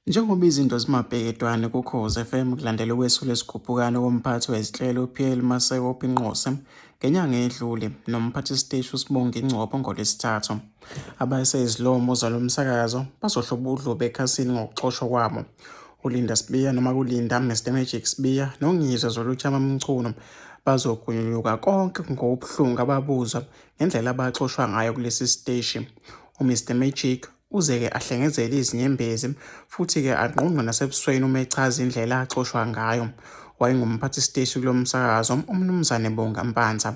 Njengoba izinto zimapeketwane kuKhozi FM kulandela ukwesula isigubhukane komphathi wezinhlelo uPiel Maseko Pinqose ngenyanga edlule nomphathisiteshi uSibongi Ngcobo ngoLwesithathu. Abaseyizilomo zalo msakazo bazohloba udlubu ekhasini ngokuxoshwa kwabo. ULinda Sibiya noma kuLinda Mr Magic Sibiya noNgizwe Zoluchama Mchunu bazogonyuluka konke ngobuhlungu ababuzwa ngendlela abaxoshwa ngayo kulesi siteshi. UMr Magic Uze-ke ahlengezele izinyembezi futhi-ke angqongqe nasebusweni uma echaza indlela axoshwa ngayo. Wayengumphathisiteshi kulo msakazo, uMnumzane Bonga Mpanza.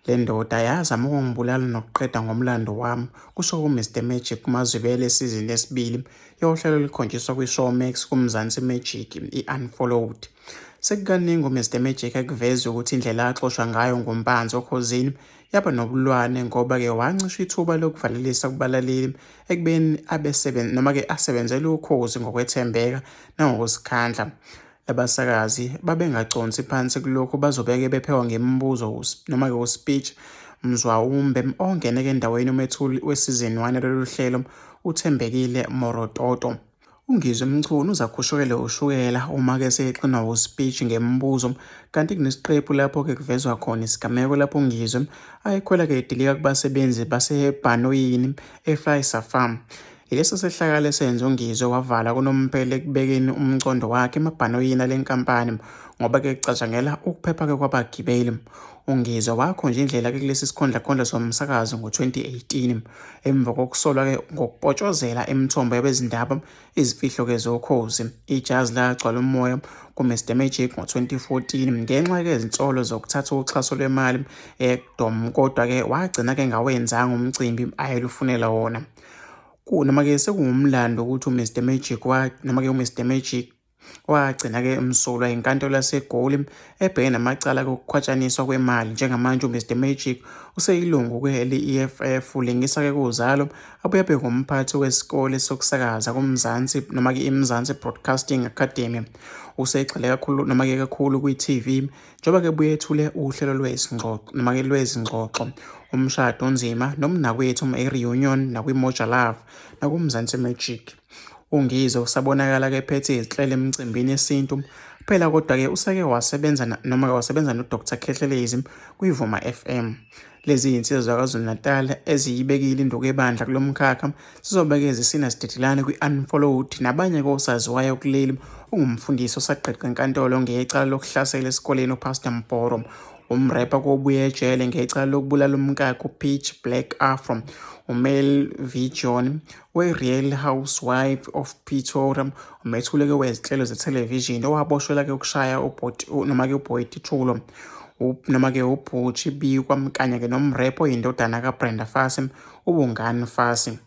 Le ndoda yazama ukungibulala nokuqeda ngomlando wami, kusho uMr Magic kuMazwibele esizini yesibili yohlelo olukhonjiswa kwiShowmax kuMzansi Magic, i-Unfollowed. Sekukaningi uMr Magic ekuveza ukuthi indlela axoshwa ngayo nguMpanza oKhozini yaba nobulwane ngoba-ke wancishwa ithuba lokuvalelisa kubalaleli ekubeni abesebenza noma-ke asebenzele ukhozi ngokwethembeka nangokuzikhandla. Labasakazi babengaconsi phansi kulokhu bazobeke bephewa ngemibuzo noma-ke uspeech Mzwawumbe ongene-ke endaweni umethuli wesizini 1 lolu hlelo uThembekile Morototo. UNgizwe Mchunu uzakhushukelwe ushukela uma-ke sexinwa wuSpeech ngemibuzo kanti kunesiqephu lapho-ke kuvezwa khona isigameko lapho uNgizwe ayekhwela-ke edilika kubasebenzi basebhanoyini eFlySafair. Yileso sehlakalo esenza uNgizwe wavala kunomphela ekubekeni umcondo wakhe emabhanoyini ale nkampani ngoba-ke kucatshangela ukuphepha-ke kwabagibeli. UNgizwe wakhonjwa indlela-ke kulesi sikhondlakhondla somsakazo ngo-2018 emva kokusolwa-ke ngokupotshozela imithombo yabezindaba izimfihlo-ke zokhozi. Ijazi lagcwala umoya kuMr Magic ngo-2014 ngenxa yezinsolo zokuthatha uxhaso lwemali eDom kodwa-ke wagcina-ke engawenzanga umcimbi ayelufunela wona. Noma-ke sekuwumlando ukuthi uMr Magic noma-ke uMr Magic Wagcina-ke emsulwa yinkantolo yaseGoli ebhekene namacala kokukhwatshaniswa kwemali. Njengamanje uMr Magic useyilungu-ke le-EFF, ulingisa-ke kuZalo, abuye abe ngumphathi wesikole sokusakaza kuMzansi noma-ke iMzansi Broadcasting Academy. Usegxile kakhulu noma-ke kakhulu kwi-TV njengoba-ke buye ethule uhlelo lwezingxoxo noma-ke lwezingxoxo Umshado Onzima noMnakwethu i-Reunion nakwiMoja Love nakuMzansi Magic. UNgizwe usabonakala ke ephethe izinhlelo emicimbini yesintu phela kodwa-ke useke wasebenza noma wasebenza noDr Khehlelezi kwiVuma FM. Lezi yinsizwa zaKwaZulu-Natal eziyibekile induku ebandla kulo mkhakha zizobeke zisina zidedelane kwi-Unfollowed nabanye kosaziwayo kuleli ungumfundisi osagqigqa enkantolo ngecala lokuhlasela esikoleni uPastor Mbhoro umrepha kobuye ejele ngecala lokubulala umkakhe uPitch Black Afro uMel V John we-Real Housewife of Pretoria umethuli-ke wezinhlelo zethelevishini owaboshwela-ke ukushaya noma-ke uBoity Thulo noma-ke uButch Bikwa kanye-ke nomrepho oyindodana kaBrenda Fassie uBongani Fassie.